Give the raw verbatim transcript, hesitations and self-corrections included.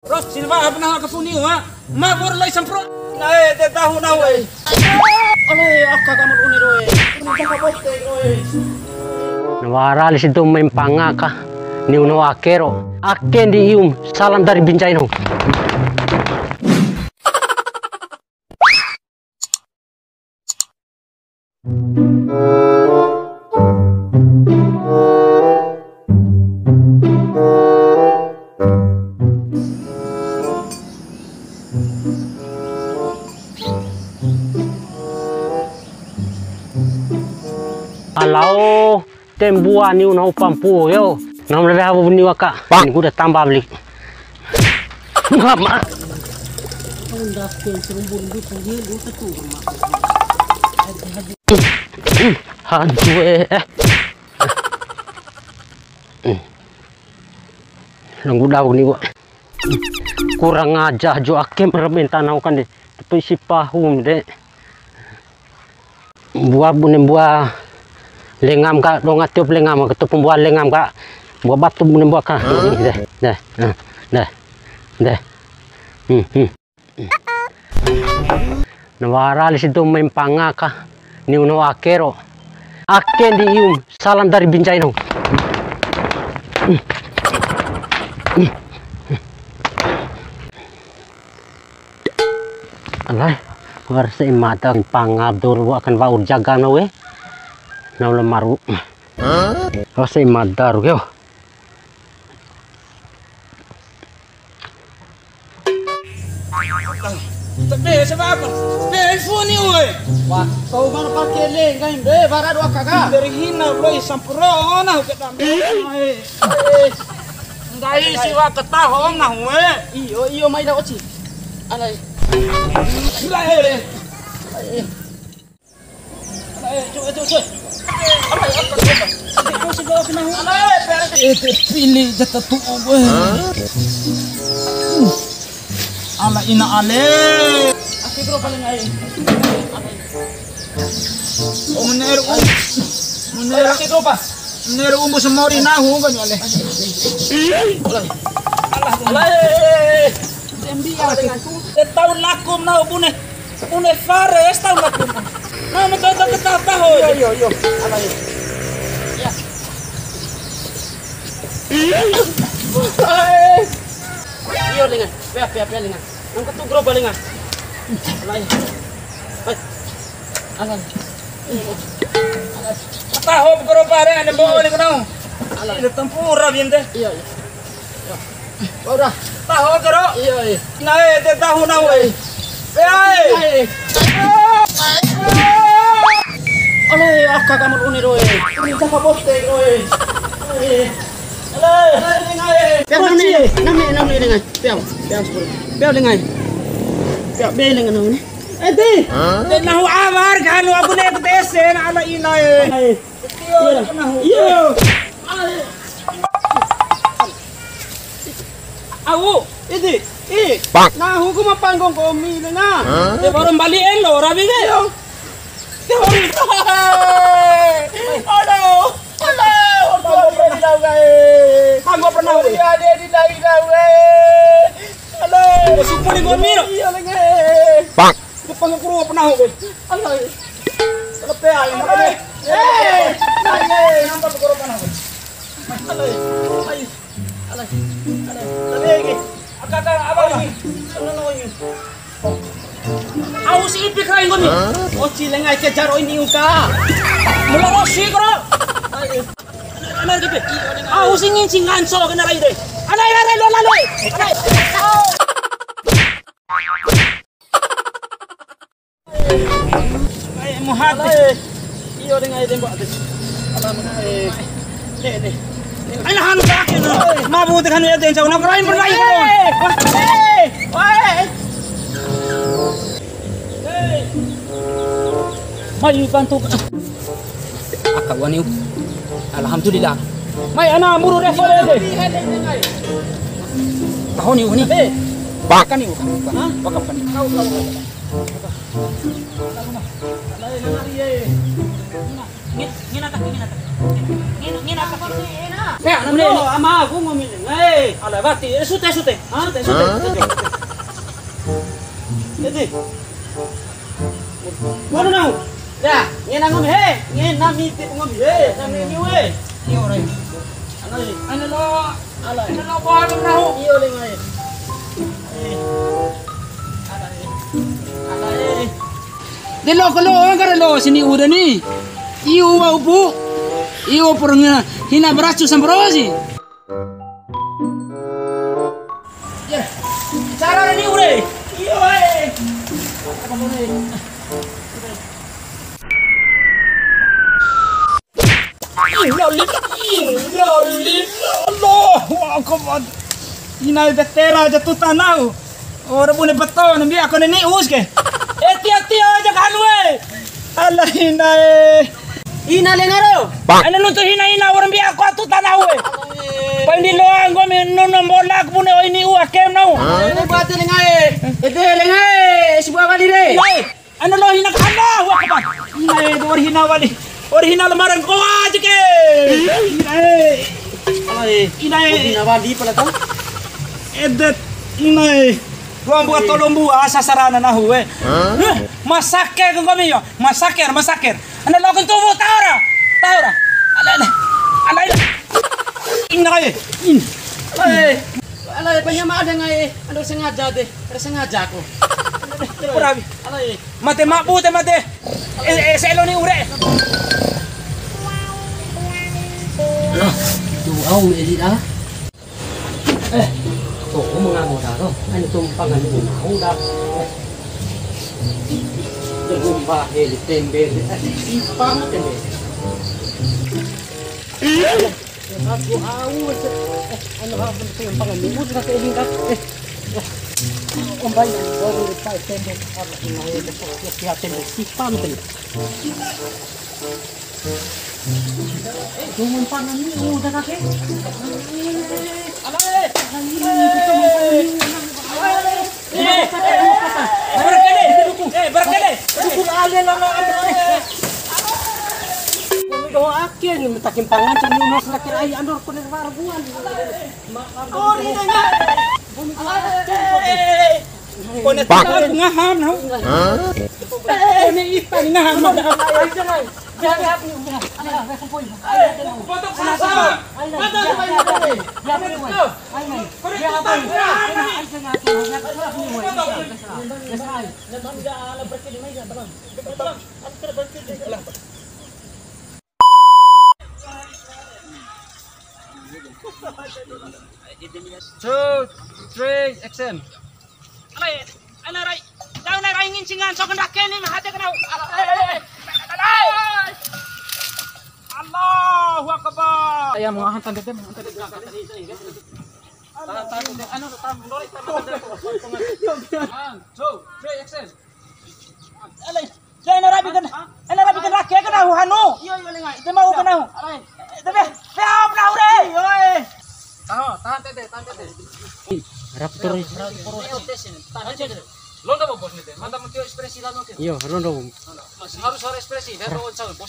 Ros, sini wa, apa nah ka funi wa? Ma bor lai sampro. Nae, te tahu na we. Ale, aka kamar uni roe. Uni ka bote roe. Na wara li situ mempanga ka. Ni uno akero. Ake ndi ium, salam dari Binjai no. Alao. Tembua niu nahu pampu yo. Nahu mada weha buni waka. Ni kuda tamba beli. Mama. Aduh, eh, eh. Nunggu daun ni, Bu. Kurang ajar jo ake ma ra menta nahu kan de. Tapi si pahum de. Mbua bune mbua lengam ka, donga tiop lengam ka, tupu mbua lengam ka. Mbua batu bune mbua ka. Deh, deh, eh, deh, deh. Hmm, hmm. Na wara li situ mempanga ka, ni uno akero. Ake ndi ium, salam dari Binjai no. Alai, wara se'i mada panga dor wa akan wa'ur jaga na we. Na ula maru. Wara se'i mada ru keo. Tapi sebab apa? Be funi we. Wah, kau mana pakai le, ngai be bara dua kakak. Dari hina boy sampurona ke dambe. Ngai siwa ketaho nahu e. Iyo, iyo, mai da oci. Alai. Alai, cuy, cuy, cuy. Alai, apa, apa, apa? Alai, apa, apa? Eh, te pili jata tu'u, boy. Ala ina ale. Asik, bro, paling ai. Muneru um-, muneru, muneru umbu semori nahu kan ale. Alai. Setahun lakum nahu bune. Bune fare setahun lakum. Nahu mencoba ketawa tahu. Yo, yo, yo. Alai. Ya. Alai. Iyo, lenga. Pea, pea, pea, lenga. Angkat tu gerobak, lenga. Alai. Hai. Alai. Alai. Taho gerobak re, ane bawa ni kenau. Alai. Ini tempura, binte. Iya, iya. Iya. Udah. Taho gero. Iya, iya. Nae, te tahu na we. Alai, aka kamar uni roe. Uni caka bote roe. Alai. Alai, alai, alai. Piau, nami, nami, nami, nami. Piau, piau, sepuluh. Piau, lengai. Piau, be, lengai, nami. Eh, di. Te nahu awar, kanu aku ne ke tesen, ala ina e. Iya. Iya. Au, idi, i. Bang. Nahu ku ma panggung komi lenga. Hah? De baru bali elo, rabi ke? Iyo. De baru. Aduh, aduh, aduh, panggung pernah, panggung pernah. Iya, dia di lagi dah, weh. Aduh. Supu di komi, no? Iya, lenga. Bang. Depan ke puru pernah, weh. Aduh. Lepe aja, lepe. Eh, eh, nampak ke pernah, weh. Aduh. Aduh. Alah, alah, tapi iki. Aka, aka, apa ini? Sono no ini. Au si ipi krai ngoni. Oci lenga kejar ini uka. Mula rosi kro. Ana gitu. Au si ngincing nganso kena rai de. Ana ya rai lo lalu. Ana. Ai, muhati. Alai. Iyo, dengan ede, Mbak. Alam, eh. Nih, nih. Aina hanu ka ake na. Mabu te hanu ede, jauh na kerain pernah ibu. Hei. Hei. Hei. Mai bantu. Aka wani. Alhamdulillah. Mai ana muru revo de. Tahu ni uni. Pak. Kan ni. Hah? Pak, kan ni. Kau, kau, kau. Ngin-, ngina ta, ngina ta. Ngina, ngina ta. Eh, ana mene. Ama aku ngomel. Eh, ala wati. Eh, sute, sute. Sute, sute. Sute, sute. Ede. Mana nau? Ya, ngena ngom he, ngena miti ngom he, ngena miti we. Iyo, rai. Ana, ana lo, ala, ana lo, ko anu nau. Iyo, le, ngai. Eh. Ala, eh. Ala, eh. De lo, ko lo, angkara lo, sini udah ni. Iu wa upu. Iu purunga hina beracu sambrosi. Cara ni ure. Iyo, eh. Innalillahi, innalillahi, Allahu Akbar. Ina e, betera aja tu tanau. Ora bune beton, mbia kone ni us ke. Eti, eti aja kalu e. Ala ina e. Ina lenga ro. Ana nuntu hina ina, ora mbia ko atu tanau e. Pandi loa nggomi nono mbola bune oi ni u ake nau. Ini buat lenga e. Ede lenga e, sebuah kali re. Ina e. Ana lo hina ka, Allahu Akbar. Ina e, ora hina wali. Ora hina lamara ko aja ke. Ina e. Ala e. Ina e. Hina wali pala to. Edet. Ina e. Dua mbua tolu mbua sasarana nahu e. Hah? Masake ko nggomi yo. Masake, masake. Ana lo kentubu, taura. Taura. Ala, ala. Ala, ala. Ina e. In. Ala e. Ala e, panya ma ada ngai. Ada sengaja de. Ada sengaja ko. Purawi. Ala e. Mate mabu te mate. Eh, eh, selo ni ure. Loh, tu au me di dah. Eh, to, mengaku dah, to. Ani tumpangan ni mau dah. Eh. Jumpa heli tembe. Eh, ipang tembe. Aku au. Eh, anu, aku tumpangan ni mau dah, eh, eh. Om bai, baru lepas tembe. Aku mau lepas tembe. Ipang tembe. Jangan pangan ni, udah kakek. Alai. Alai. Alai. Eh, berkele. Eh, berkele. Dukun ale lama. Doa akhir ni mentakin pangan cuma mas nakir ai andor kuning warbuan. Ori nanya. Alai. Kone tak ngaham, no? Hah? Kone ipa ngaham, no? Two, three, action. Alai, ana rai. Jangan rai, ingin singan, so kena kene, mahate kena. Alai, alai, alai. Allahu Akbar. Ayam ngahan tanda dem, tanda dem. Tahan, tahan, tahan. Anu, tahan, lori, tahan, tahan. One, two, three, action. Alai. Ya, ena rabi kan, ena rabi kan rake kan au hanu. Iya, iya, lenga. Ite mau kan au. Alai. Ite be, be au pernah ure. Iya, eh. Tahan, tahan tete, tahan tete. Raptor. Tahan tete. Londo, Bos, nih, Teh. Mantap, mentio ekspresi lalu, oke. Iya, londo, Bos. Masih harus ada ekspresi, biar lawan sama, Bos.